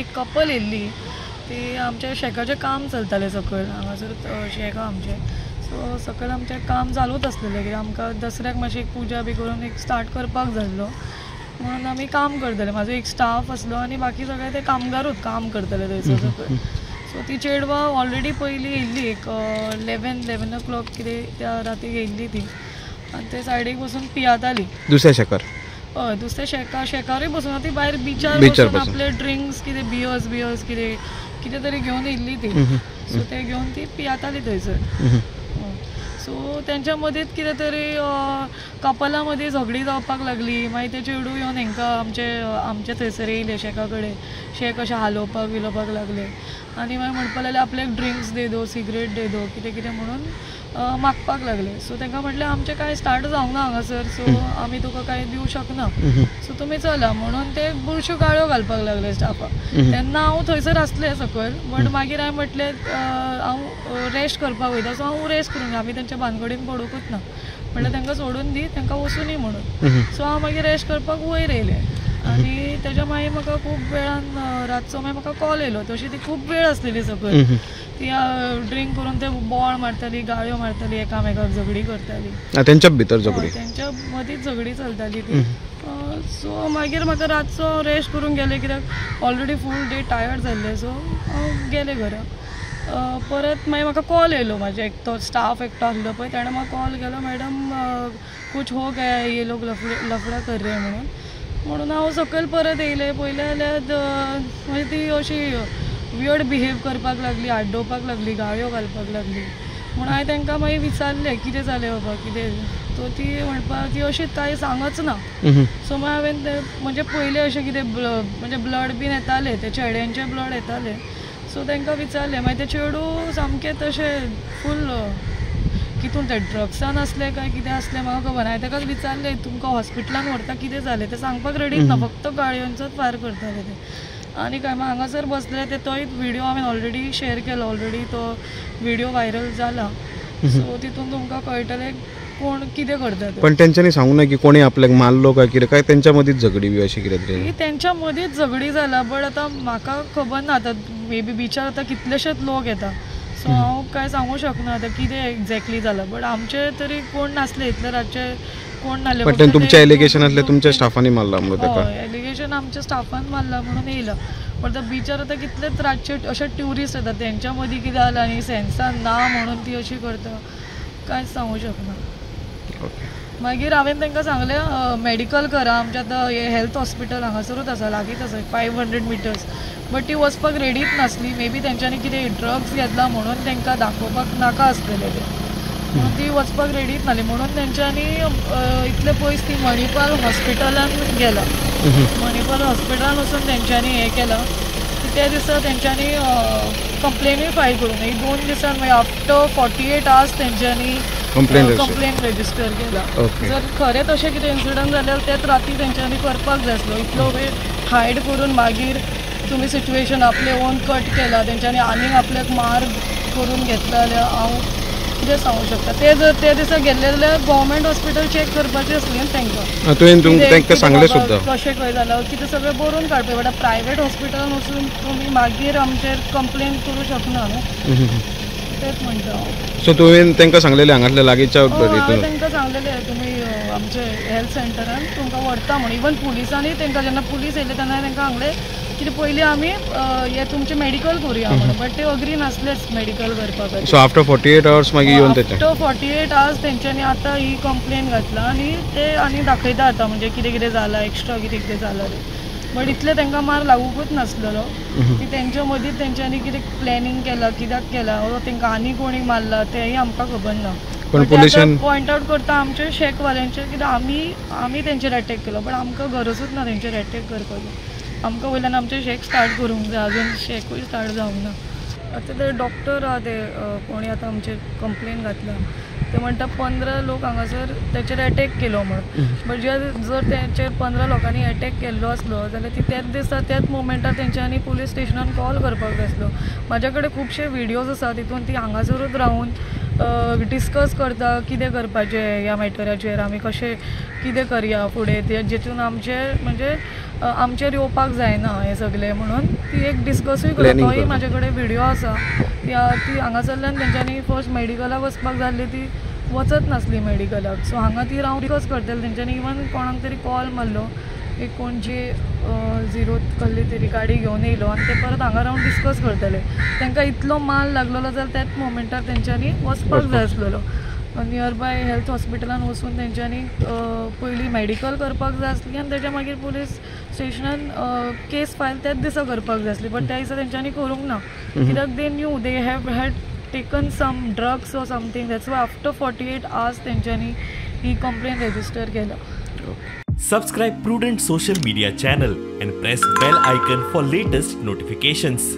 एक कपल येयल्ली, ती आमच्या शेकाचें काम चलतालें सकयल, हांगासर शेक आहा आमचें. सो सकयल आमचें काम चालूच आसलेलें कित्याक आमकां दसऱ्याक मातशी एक पुजा बी करून एक स्टार्ट करपाक जाय आसलो म्हणून आमी काम करताले. म्हाजो एक स्टाफ आसलो आनी बाकी सगळे ते कामगारूच काम करताले थंयसर सकयल. सो ती चेडवां ऑलरेडी पयलीं येयल्ली एक 11 o'clock कितें त्या रातीक येयल्ली ती, आनी ते सायडीक बसून पियाताली दुसऱ्या शेकार. हय, दुसऱ्या शेकारूय बसून ती भायर बिचार बसून आपले ड्रिंक्स कितें बियर्स कितें कितें तरी घेवन येयल्ली ती. सो ते घेवन ती पियाताली थंयसर. सो तेंच्या मदींच कितें तरी कपलां मदीं झगडीं जावपाक लागली. मागीर ते चेडूं येवन हेंकां आमचे थंयसर येयले शेका कडेन, शेक अशें हालोवपाक बिलोवपाक लागले आनी मागीर म्हणपाक लागले आपल्याक ड्रिंक्स दे दो, सिगरेट दे दो, कितें कितें म्हणून मागपाक लागले. सो तांकां म्हटलें आमचें कांय स्टार्ट जावंक ना हांगासर, सो आमी तुका कांय दिवं शकना, सो तुमी चला म्हणून ते बुरश्यो गाळयो घालपाक लागले स्टाफाक. तेन्ना हांव थंयसर आसलें सकयल, बट मागीर हांवें म्हटलें हांव रेस्ट करपाक वयता, सो हांव रेस्ट करूंक, आमी तेंच्या भानगडीन पडुंकूच ना, म्हटलें तांकां सोडून दी, तांकां वचुनी म्हणून. सो हांव मागीर रेस्ट करपाक वयर येयलें आनी तेज्या मागीर म्हाका खूब वेळान रातचो मागीर म्हाका कॉल येयलो. तशी ती खूब वेळ आसलेली सकयल, ती ड्रिंक करून ते बोळ मारताली, गाळयो मारताली, एकामेकाक झगडी करताली, तेंच्या भितर झगडी, तेंच्या मदींच झगडी चलताली ती. सो मागीर म्हाका रातचो रेस्ट करूंक गेलें कित्याक ऑलरेडी फूल डे टायर्ड जाल्लें. सो हांव गेलें घरा. परत मागीर म्हाका कॉल येयलो, म्हाजे एक तो स्टाफ एकटो आसलो पळय तेणें म्हाका कॉल केलो, मॅडम कुछ हो गया है, ये लोग लफडा कर रहे म्हणून. म्हणून हांव सकयल परत येयलें, पयलें जाल्यार मागीर ती अशी वियर्ड बिहेव करपाक लागली, आड्डोवपाक लागली, गाळयो घालपाक लागली. म्हणून हांवें तांकां मागीर विचारलें कितें जालें बाबा कितें, सो ती म्हणपाक ती अशी कांय सांगच ना. सो मागीर हांवें ते म्हणजे पयलें अशें कितें म्हणजे ब्लड बीन येतालें, ते चेड्यांचें ब्लड येतालें. सो तांकां विचारलें, मागीर ते चेडूं सामकें तशें फूल कितून ते ड्रग्सान आसलें काय कितें आसलें म्हाका खबर ना. हांवें ताका विचारलें तुमकां हॉस्पिटलान व्हरता कितें जालें, तें सांगपाक रेडीच ना, फक्त गाळयोंचोच फार करताले ते. आनी काय मागीर हांगासर बसले ते, तोय व्हिडियो हांवें ऑलरेडी शेअर केलो, ऑलरेडी तो व्हिडियो व्हायरल जाला. सो तितून तुमकां कळटलें कोण कितें करता. पण तेंच्यांनी सांगू ना की कोणी आपल्याक मारलो काय कितें, काय तेंच्या मदींच झगडी बी अशी कितें तरी? तेंच्या मदींच झगडी जाला, बट आतां म्हाका खबर ना, आतां मे बी बिचार आतां कितलेशेच लोक येता, सो हांव कांय सांगू शकना आतां कितें एग्जॅक्टली जालां. बट आमचे तरी कोण नासले इतले रातचे, कोण नासले. पण तुमचें एलिगेशन आसलें तुमच्या स्टाफांनी मारला म्हणून ताका? हय, एलिगेशन आमच्या स्टाफान मारला म्हणून येयला. पण आतां बिचार आतां कितलेच रातचे अशे ट्युरिस्ट येता, तेंच्या मदीं कितें जालां आनी सेन्सान ना म्हणून ती अशी करता, कांयच सांगू शकना. मागीर हांवें तांकां सांगलें मॅडिकल करा, आमचें आतां हें हेल्थ हॉस्पिटल हांगासरूच आसा, लागींच आसा 500 मिटर्स. बट ती वचपाक रेडीच नासली, मे बी तेंच्यांनी कितें ड्रग्स घेतला म्हणून तांकां दाखोवपाक नाका आसलेलें तें, म्हणून ती वचपाक रेडीच नासली. म्हणून तेंच्यांनी इतले पयस ती मणिपाल हॉस्पिटलान गेला, मणिपाल हॉस्पिटलान वचून तेंच्यांनी हें केलां. त्या दिसा तेंच्यांनी कंप्लेनूय फायल करूंक एक 2 दिसान मागीर आफ्टर 48 आवर्स तेंच्यांनी कंप्लेन रजिस्टर केला. जर खरेंच अशें कितें इन्सिडंट जाल्यार त्याच राती तेंच्यांनी करपाक जाय आसलो, इतलो वेळ हायड करून मागीर तुमी सिच्युएशन आपले ओन कट केला, तेंच्यांनी आनीक आपल्याक मार करून घेतला जाल्यार हांव कितें सांगू शकता. ते जर त्या दिसा गेल्ले जाल्यार गव्हर्मेंट हॉस्पिटल चॅक करपाचें आसलें न्ही तांकां, तुवें तांकां सांगलें सुद्दां कशें खंय जालां कितें सगळें बरोवन काडपाक. बट प्रायवेट हॉस्पिटलान वचून तुमी मागीर आमचेर कंप्लेन करूं शकना न्हू, तेंच म्हणटा हांव. सो तुवें तांकां सांगलेलें हांगातल्या लागींच्या? हांवें तांकां सांगलेलें तुमी आमचे हेल्थ सेंटरान तुमकां व्हरता म्हणून. इवन पुलिसांनी तांकां जेन्ना पुलीस येयले तेन्ना तांकां सांगलें कितें पयलीं आमी हें तुमचें मेडिकल करुया म्हणून, बट ते अग्री नासलेच मेडिकल करपाक. सो आफ्टर 48 आवर्स मागीर येवन तेचें आफ्टर 48 आवर्स तेंच्यांनी आतां ही कंप्लेन घातला आनी ते आनी दाखयता आतां म्हणजे कितें कितें जालां, एक्स्ट्रा कितें कितें जालां तें. बट इतलें तांकां मार लागुंकूच नासलेलो की तेंच्या मदीं तेंच्यांनी कितें प्लॅनिंग केलां, कित्याक केलां, तांकां आनी कोणी मारला तेंय आमकां खबर ना. पण पुलिसान पॉयंट आवट करता आमचे शेकवाल्यांचे कित्याक आमी तेंचेर अटॅक केलो, बट आमकां गरजूच ना तेंचेर अटॅक करपाचो. आमकां वयल्यान आमचें शेक स्टार्ट करूंक जाय, अजून शेकूय स्टार्ट जावंक ना. आतां ते डॉक्टर आहा ते कोणी आतां आमचेर कंप्लेन घातला ते म्हणटा 15 लोक हांगासर तेचेर अटॅक केलो म्हणून. बट जर तेचेर 15 लोकांनी अटॅक केल्लो आसलो जाल्यार ती त्याच दिसा त्याच मोमेंटार तेंच्यांनी पुलीस स्टेशनान कॉल करपाक जाय आसलो. म्हाज्या कडेन खुबशे व्हिडियोज आसा तितून ती हांगासरूच रावन डिस्कस करता कितें करपाचें ह्या मॅटराचेर, आमी कशें कितें करया फुडें, ते जितून आमचे म्हणजे आमचेर येवपाक जायना हें सगळें म्हणून ती एक डिस्कसूय करता. तोय म्हाजे कडेन व्हिडियो आसा. ती हांगासरल्यान तेंच्यांनी फर्स्ट मेडिकलाक वचपाक जाय आसली, ती वचत नासली मेडिकलाक. सो हांगा ती रावन डिस्कस करताली. तेंच्यांनी इवन कोणाक तरी कॉल मारलो, एक कोणजी झिरोत कसली तरी गाडी घेवन येयलो आनी ते परत हांगा रावन डिस्कस करताले. तांकां इतलो माल लागलेलो जाल्यार त्याच मोमेंटार तेंच्यांनी वचपाक जाय आसलेलो. नियर बाय हेल्थ हॉस्पिटलान वचून तेंच्यांनी पयलीं मेडिकल करपाक जाय आसली आनी तेच्या मागीर पुलीस स्टेशनान केस फायल त्याच दिसा करपाक जाय आसली. बट त्या दिसा तेंच्यांनी करूंक ना, कित्याक they knew they have had taken some drugs or something. That's why after 48 hours तेंच्यांनी ही कंप्लेन रेजिस्टर केल्या. Subscribe Prudent Social Media channel and press bell icon for latest notifications.